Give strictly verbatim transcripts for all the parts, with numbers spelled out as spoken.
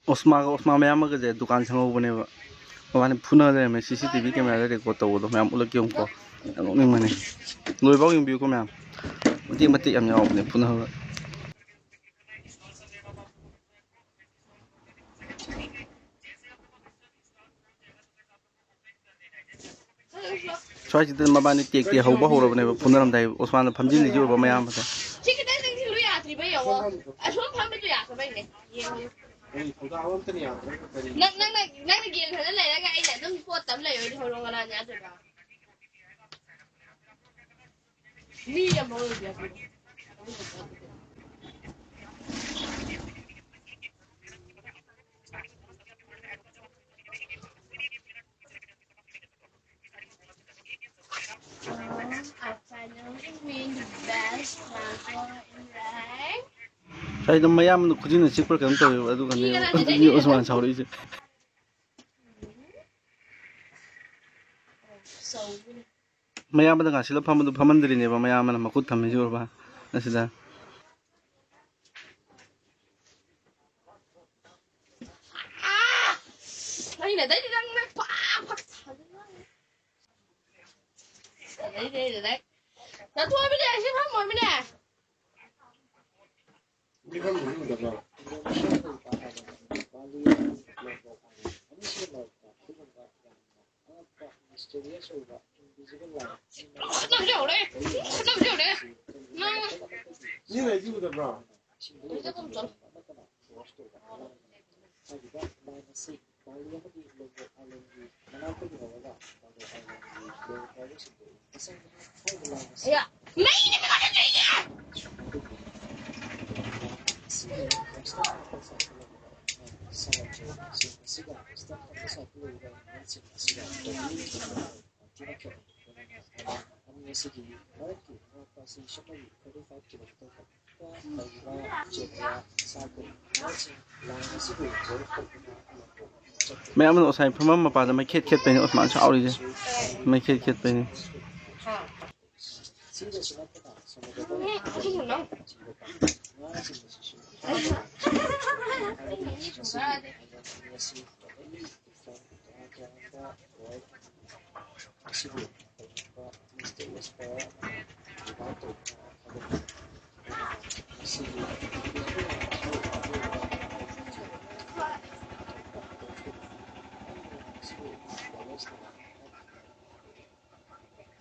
ꯑꯣꯁꯃꯥꯒ ꯑꯣꯁꯃꯥ ꯃꯌꯥꯝꯕꯒꯁꯦ ꯗꯨꯀꯥꯟ ꯁꯪꯍꯧꯕꯅꯦꯕ꯫ ꯃꯕꯥꯅꯤ ꯐꯨꯅ ꯂꯩꯔꯝꯃꯦ, ꯁꯤ ꯁꯤ ꯇꯤ ꯚꯤ ꯀꯦꯃꯦꯔꯥꯗ ꯔꯦꯀꯣꯔꯠ ꯇꯧꯕꯗꯣ꯫ ꯃꯌꯥꯝ ꯎꯠꯂꯛꯀꯦ ꯌꯦꯡꯉꯨꯀꯣ꯫ ꯌꯥꯝ ꯅꯣꯛꯅꯤꯡꯕꯅꯦ꯫ ꯂꯣꯏꯐꯥꯎ ꯌꯦꯡꯕꯤꯌꯨꯀꯣ ꯃꯌꯥꯝ꯫ ꯃꯇꯦꯛ ꯃꯇꯦꯛ ꯌꯥꯝ ꯌꯥꯎꯕꯅꯦ ꯐꯨꯅꯕ꯫ ꯁ꯭ꯋꯥꯏꯁꯤꯗ ꯃꯕꯥꯅꯤ ꯇꯦꯛ ꯇꯦꯛ ꯍꯧꯕ ꯍꯧꯔꯕꯅꯦꯕ ꯐꯨꯅꯔꯝꯗꯥꯏ꯫ ꯑꯣꯁꯃꯥꯟꯅ ꯐꯝꯖꯤꯜꯂꯤꯁꯦ ꯎꯔꯕ ꯃꯌꯥꯝꯕꯗ? ꯁꯤ ꯈꯤꯇꯪ ꯆꯪꯁꯤꯜꯂꯨ ꯌꯥꯗ꯭ꯔꯤꯕ ꯌꯦꯡꯉꯣ꯫ ꯑꯁꯣꯝ ꯐꯝꯕꯗꯣ ꯌꯥꯗꯕꯩꯅꯦ꯫ ꯌꯦꯡꯉꯣ꯫ ꯅꯪ, ꯅꯪꯅ, ꯅꯪꯅ ꯒꯦꯝ ꯁꯥꯟꯅ ꯂꯩꯔꯒ ꯑꯩꯅ ꯑꯗꯨꯝ ꯄꯣꯠ ꯇꯝ ꯂꯩꯔꯗꯤ ꯍꯣꯏꯔꯣꯡ ꯀꯅꯥꯅ ꯌꯥꯗꯣꯏꯕ? ꯃꯤ ꯑꯃ ꯑꯣꯏꯕ ꯌꯥꯗꯦ꯫ I finally win the best mango in rank. ꯑꯩꯗꯣ ꯃꯌꯥꯝꯗꯣ ꯈꯨꯖꯤꯟꯅ ꯆꯤꯛꯄ꯭ꯔꯥ ꯀꯩꯅꯣꯝ ꯇꯧꯋꯦꯕ, ꯑꯗꯨꯒꯅꯦ ꯃꯤ ꯑꯣꯁꯃꯥꯟ ꯁꯥꯎꯔꯛꯏꯁꯦ꯫ ꯃꯌꯥꯝꯕꯗ ꯉꯥꯛꯁꯤꯜꯂ ꯐꯝꯕꯗꯨ ꯐꯝꯍꯟꯗ꯭ꯔꯤꯅꯦꯕ, ꯃꯌꯥꯝꯕꯅ ꯃꯈꯨꯠ ꯊꯝꯃꯤꯁꯤ ꯎꯔꯕ? ꯑꯁꯤꯗ꯫ ꯑꯩꯅ ꯑꯗꯩꯗꯤ ꯅꯪ ꯅꯪ ꯄꯥ ꯄꯥ ꯊꯥꯖꯤꯜꯂꯣ꯫ ꯑꯗꯩꯗꯤ ꯑꯩꯅ ꯅꯪ ꯅꯇꯣꯝꯕꯤꯅꯦ ꯑꯁꯤ ꯐꯝꯃꯣꯃꯤꯅꯦ꯫ ꯈꯠꯅꯕꯁꯦ ꯍꯧꯔꯦ꯫ ꯈꯠꯅꯕꯁꯦ ꯍꯧꯔꯦ꯫ ꯅꯪ ꯃꯤ ꯂꯩꯗꯤ ꯎꯗꯕ꯭ꯔꯣ? ꯂꯩꯗꯒꯨꯝ ꯇꯧ꯫ ꯑꯌꯥ! ꯃꯩꯅꯦ ꯃꯉꯣꯟꯗ ꯂꯩꯔꯤꯁꯦ! ꯃꯌꯥꯝ ꯑꯃꯅ ꯉꯁꯥꯏ ꯐꯝꯐꯝ ꯃꯄꯥꯗ ꯃꯩꯈꯦꯠ ꯈꯦꯠꯄꯩꯅꯦ ꯑꯣꯁꯃꯥꯟ ꯁꯥꯎꯔꯤꯁꯦ꯫ ꯃꯩꯈꯦꯠ ꯈꯦꯠꯄꯩꯅꯦ꯫ ꯑꯁꯤꯕꯨ ꯀꯔꯤꯒꯨꯝꯕ ꯃꯤꯁꯇꯦꯛ ꯂꯩꯕ ꯑꯃꯅ ꯔꯤꯚꯥꯏꯚ ꯇꯧꯗꯨꯅ ꯊꯥꯒꯠꯄꯅꯤ꯫ ꯃꯁꯤꯒꯤ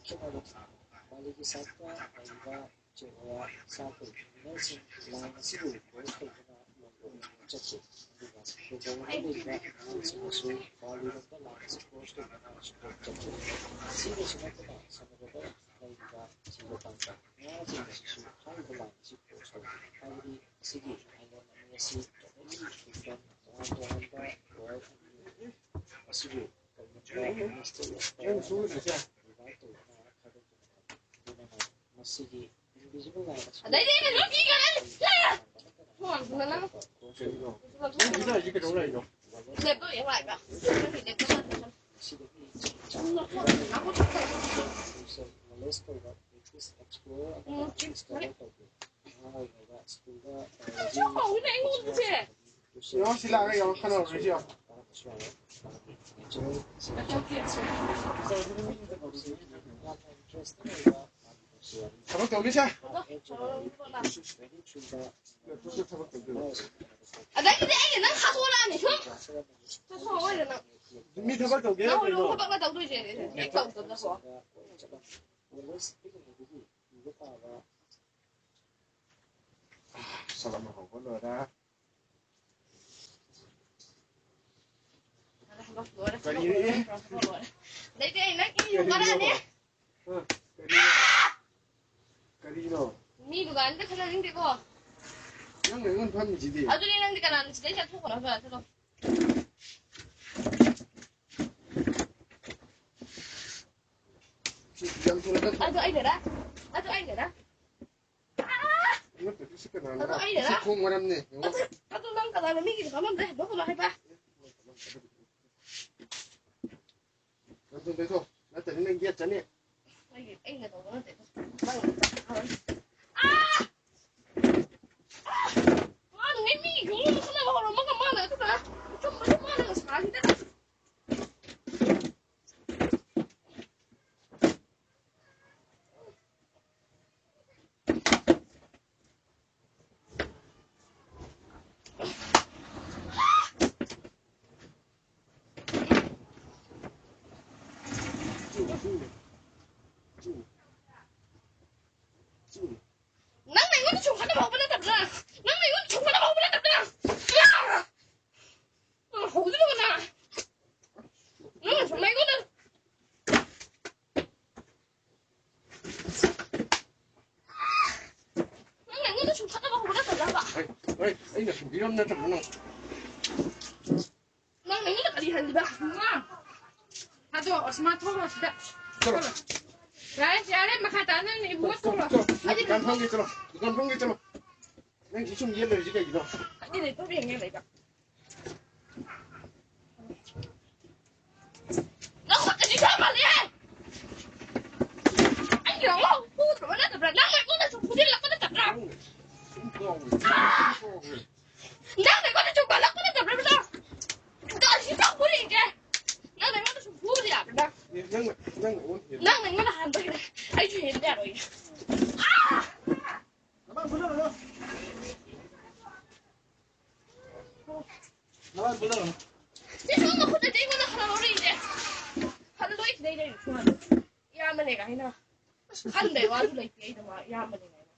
ꯈꯦꯠꯅꯕ ꯃꯥꯂꯦꯝꯒꯤ ꯁꯥꯏꯠꯇ ꯂꯩꯔꯤꯕ ꯆꯦꯛ ꯋꯥ ꯁꯥ ꯀꯩ ꯀ꯭ꯔꯤꯃꯤꯅꯦꯜꯁꯤꯡ ꯂꯥꯏꯟ ꯑꯁꯤꯕꯨ ꯀ꯭ꯔꯣꯁ ꯇꯧꯗꯨꯅ ꯂꯣꯡꯒꯣꯡ ꯆꯠꯈꯤ꯫ ꯑꯗꯨꯒ ꯂꯣꯡꯒꯣꯡꯗ ꯂꯩꯔꯤꯕ ꯑꯉꯥꯡꯁꯤꯡꯅꯁꯨ ꯃꯥꯂꯦꯝꯗ ꯂꯥꯏꯟ ꯑꯁꯤ ꯀ꯭ꯔꯣꯁ ꯇꯧꯗꯨꯅ ꯁ꯭ꯀꯨꯜ ꯆꯠꯈꯤ꯫ ꯑꯁꯤꯗꯁꯨ ꯅꯠꯇꯅ ꯁꯃꯨꯗ꯭ꯔꯗ ꯂꯩꯔꯤꯕ ꯁꯤꯕ ꯄꯥꯝꯕ ꯉꯥꯁꯤꯡ ꯑꯁꯤꯁꯨ ꯍꯥꯏꯔꯤꯕ ꯂꯥꯏꯟ ꯑꯁꯤ ꯀ꯭ꯔꯣꯁ ꯇꯧꯏ꯫ ꯍꯥꯏꯕꯗꯤ ꯑꯁꯤꯒꯤ ꯑꯥꯏꯂꯦꯟ ꯑꯅꯤ ꯑꯁꯤ ꯇꯣꯉꯥꯟ ꯇꯣꯉꯥꯟꯕ ꯋꯥꯔꯜ ꯑꯅꯤꯅꯤ꯫ ꯃꯁꯤꯕꯨ ꯀꯔꯤꯒꯨꯝꯕ ꯃꯤꯁꯇꯦꯛ ꯔꯤꯚꯥꯏꯚ ꯇꯧꯗꯨꯅ ꯊꯥꯗꯣꯛꯇꯨꯅ ꯊꯝꯃꯤ꯫ ꯑꯗꯨꯅ ꯃꯁꯤꯒꯤ ꯏꯟꯚꯤꯖꯤꯕꯜ ꯂꯥꯏꯟ ꯑꯁꯤ ꯑꯗꯩꯗꯤ ꯑꯩꯅ ꯂꯣꯏ ꯄꯤꯈ꯭ꯔꯦ꯫ ꯀ꯭ꯔꯣꯁ ꯇꯧꯗꯨꯅ ꯀꯩꯅꯣ? ꯅꯪ ꯁꯤꯗ ꯍꯧꯖꯤꯛ ꯀꯩꯗꯧ ꯂꯩꯔꯤꯅꯣ? ꯂꯦꯞꯇꯣ ꯌꯦꯡꯉꯣ ꯍꯥꯏꯕ꯫ ꯅꯪꯒꯤ ꯂꯦꯞꯇꯣ ꯁꯥꯟꯅꯁꯤ꯫ ꯃꯁꯤꯗꯒꯤ ꯆꯤꯡ ꯆꯥꯎꯅ ꯅꯣꯂꯦꯖ ꯀꯧꯕ ꯄ꯭ꯔꯦꯛꯇꯤꯁ ꯑꯦꯛꯁꯄ꯭ꯂꯣꯔ ꯑꯃ ꯎꯝ, ꯗꯤꯁꯀꯚꯔ ꯇꯧꯈꯤ꯫ ꯑꯉꯥꯡ ꯑꯣꯏꯔꯤꯉꯩꯗ ꯁ꯭ꯀꯨꯜꯗ ꯇꯧꯔꯗꯤ ꯌꯥꯝ ꯁꯥꯎꯋꯤꯅꯦ ꯑꯩꯉꯣꯟꯗꯁꯦ꯫ ꯌꯦꯡꯉꯣ, ꯁꯤ ꯂꯥꯛꯑꯒ ꯌꯦꯡꯉꯣ, ꯈꯟꯅꯔꯨꯔꯁꯤ ꯌꯦꯡꯉꯣ꯫ ꯇꯥꯔꯝꯕꯁꯨ ꯌꯥꯏ꯫ ꯃꯥꯒꯤ ꯅꯦꯆꯔꯦꯜ ꯁꯦꯂꯦꯛꯁꯟ ꯌꯥꯝꯅ ꯏꯟꯇꯔꯦꯁꯇꯤꯡ ꯑꯣꯏꯕ ꯃꯥꯒꯤ ꯅꯨꯡꯁꯤ ꯋꯥꯔꯤ꯫ ꯊꯕꯛ ꯇꯧꯅꯤꯁꯦ꯫ ꯃꯥ ꯑꯦꯛ ꯖꯦꯅꯋꯥꯔꯤ ꯇ꯭ꯋꯦꯟꯇꯤ ꯊ꯭ꯔꯤꯗ ꯊꯕꯛ ꯇꯧꯗꯣꯏꯕ꯫ ꯑꯗꯒꯤꯗꯤ ꯑꯩꯅ ꯅꯪ ꯍꯥꯠꯇꯣꯛꯂꯛꯑꯅꯤ ꯁꯨꯝ꯫ ꯆꯠꯊꯣꯛꯑꯣꯏꯗ ꯅꯪ꯫ ꯃꯤ ꯊꯕꯛ ꯇꯧꯒꯦ ꯅꯪ ꯍꯥꯏꯔꯣ ꯀꯩꯅꯣ? ꯊꯕꯛꯅ ꯇꯧꯗꯣꯏꯁꯦ ꯍꯦꯛ ꯇꯧꯗꯕꯗꯀꯣ꯫ ꯁꯛ ꯑꯃ ꯍꯧꯕ ꯂꯣꯏꯔꯦ꯫ ꯀꯔꯤ? ꯂꯩꯇꯦ, ꯅꯪ ꯏ ꯀꯔꯤꯅꯣ? ꯌꯨꯡꯉꯔꯥꯅꯦ꯫ ꯍꯥ? ꯀꯔꯤꯅꯣ? ꯀꯔꯤꯅꯣ? ꯃꯤ ꯗꯨꯀꯥꯟꯗ ꯈꯠꯅꯅꯤꯡꯗꯦꯀꯣ꯫ ꯅꯪꯅ ꯑꯩꯉꯣꯟꯗ ꯐꯝꯃꯤꯁꯤꯗꯤ꯫ ꯑꯗꯨꯗꯤ ꯅꯪꯗꯤ ꯀꯅꯥꯅꯣ ꯁꯤꯗꯩ ꯆꯠꯊꯣꯛꯈ꯭ꯔꯣ, ꯆꯠꯂꯣ꯫ ꯁꯤ ꯌꯥꯝ ꯊꯨꯅ ꯆꯠꯈ꯭ꯔꯣ꯫ ꯑꯗꯨ ꯑꯩꯅꯔ? ꯑꯗꯨ ꯑꯩꯅꯔ? ꯅꯠꯇ꯭ꯔꯗꯤ ꯁꯤ ꯀꯅꯥꯅꯣ? ꯑꯗꯨ ꯑꯩꯅꯔ? ꯁꯤ ꯈꯣꯡ ꯃꯔꯝꯅꯦ꯫ ꯌꯦꯡꯉꯣ꯫ ꯑꯗꯨ, ꯑꯗꯨ ꯅꯪ ꯀꯅꯥꯅꯣ? ꯃꯤꯒꯤꯗꯤ ꯐꯝꯃꯝꯗ꯭ꯔꯦ꯫ ꯍꯟꯗꯣꯛꯈ꯭ꯔꯣ ꯍꯥꯏꯕ꯫ ꯅꯪ ꯊꯨꯅ ꯆꯠꯊꯣꯛ꯫ ꯅꯠꯇ꯭ꯔꯗꯤ ꯅꯪ ꯌꯦꯠ ꯆꯠꯅꯤ꯫ ꯑꯩꯒꯤ, ꯑꯩꯅ ꯇꯧꯕ ꯅꯠꯇꯦ꯫ ꯅꯪ ꯑꯥ! ꯑꯥ! ꯏꯔꯝ ꯅꯠꯇ꯭ꯔꯣ ꯅꯪ? ꯅꯪ ꯅꯪꯅ ꯀꯔꯤ ꯍꯜꯂꯤꯕ? ꯏꯃꯥ! ꯑꯗꯣ, ꯑꯁ, ꯃꯥ ꯊꯣꯛꯂꯣ ꯁꯤꯗ꯫ ꯆꯠꯂꯣ꯫ ꯌꯥꯔꯦ, ꯌꯥꯔꯦ, ꯃꯈꯥ ꯇꯥꯅ ꯅꯪ ꯏꯕꯨꯡꯉꯣ ꯆꯠꯂꯣ, ꯊꯣꯛꯂꯣ꯫ ꯆꯠꯂꯣ꯫ ꯑꯩꯗꯤ ꯗꯨꯀꯥꯟ ꯐꯝꯒꯦ ꯆꯠꯂꯣ꯫ ꯗꯨꯀꯥꯟ ꯐꯝꯒꯦ ꯆꯠꯂꯣ꯫ ꯅꯪ ꯁꯤ ꯁꯨꯝ ꯌꯦꯠ ꯂꯩꯔꯤꯁꯤ ꯀꯩꯒꯤꯅꯣ? ꯑꯩꯗꯤ ꯂꯩꯊꯣꯛ ꯌꯦꯡꯉꯦ ꯂꯩꯕ꯫ ꯅꯪ ꯈꯨꯠꯇꯗꯤ ꯈꯔ ꯃꯥꯜꯂꯦꯍꯦ! ꯑꯩꯒꯤ ꯑꯉꯥꯡ ꯐꯨꯗ꯭ꯔꯕ ꯅꯠꯇꯕ꯭ꯔꯥ? ꯅꯪ ꯑꯩꯉꯣꯟꯗ ꯁꯨꯝ ꯐꯨꯖꯤꯜꯂꯛꯄ ꯅꯠꯇꯕ꯭ꯔꯥ? ꯅꯪ ꯁꯨꯝ ꯀꯥꯎꯔꯦ꯫ ꯁꯨꯝ ꯀꯥꯎꯔꯦ꯫ ꯅꯪ ꯑꯩꯉꯣꯟꯗ ꯁꯨꯝ ꯄꯜꯂꯛꯄ ꯅꯠꯇꯕ꯭ꯔꯥ, ꯕꯤꯇꯥ? ꯕꯤꯇꯥ, ꯁꯤ ꯆꯥꯎ ꯐꯨꯔꯤꯁꯦ꯫ ꯅꯪ ꯑꯩꯉꯣꯟꯗ ꯁꯨꯝ ꯐꯨꯕꯗꯤ ꯌꯥꯕ꯭ꯔꯥ? ꯑꯦ, ꯅꯪꯅ, ꯅꯪꯅ ꯑꯣꯟ-, ꯑꯦ꯫ ꯅꯪ ꯑꯩꯉꯣꯟꯗ ꯍꯥꯟꯕꯒꯤꯅꯦ꯫ ꯑꯩꯁꯨ ꯍꯦꯟꯕ ꯌꯥꯔꯣꯏꯌꯦ꯫ ꯑꯥ! ꯅꯃꯥꯏ ꯐꯨꯖꯔꯣ, ꯅꯪ꯫ ꯅꯃꯥꯏ ꯐꯨꯖꯔꯣ꯫ ꯁꯤ ꯁꯣꯝ ꯃꯈꯨꯠꯇꯗꯤ ꯑꯩꯉꯣꯟꯗ ꯍꯜꯍꯧꯔꯤꯁꯦ꯫ ꯍꯜꯂꯣꯏ ꯁꯤꯗꯩ ꯂꯩꯔꯤꯁꯦ꯫ ꯏꯌꯥꯝꯕꯅꯦ ꯀꯥꯏꯅ꯫ ꯈꯟꯕꯩ ꯋꯥꯁꯨ ꯂꯩꯇꯦ ꯑꯩꯅ ꯃꯥ ꯏꯌꯥꯝꯕꯅꯦ ꯀꯥꯏꯅ꯫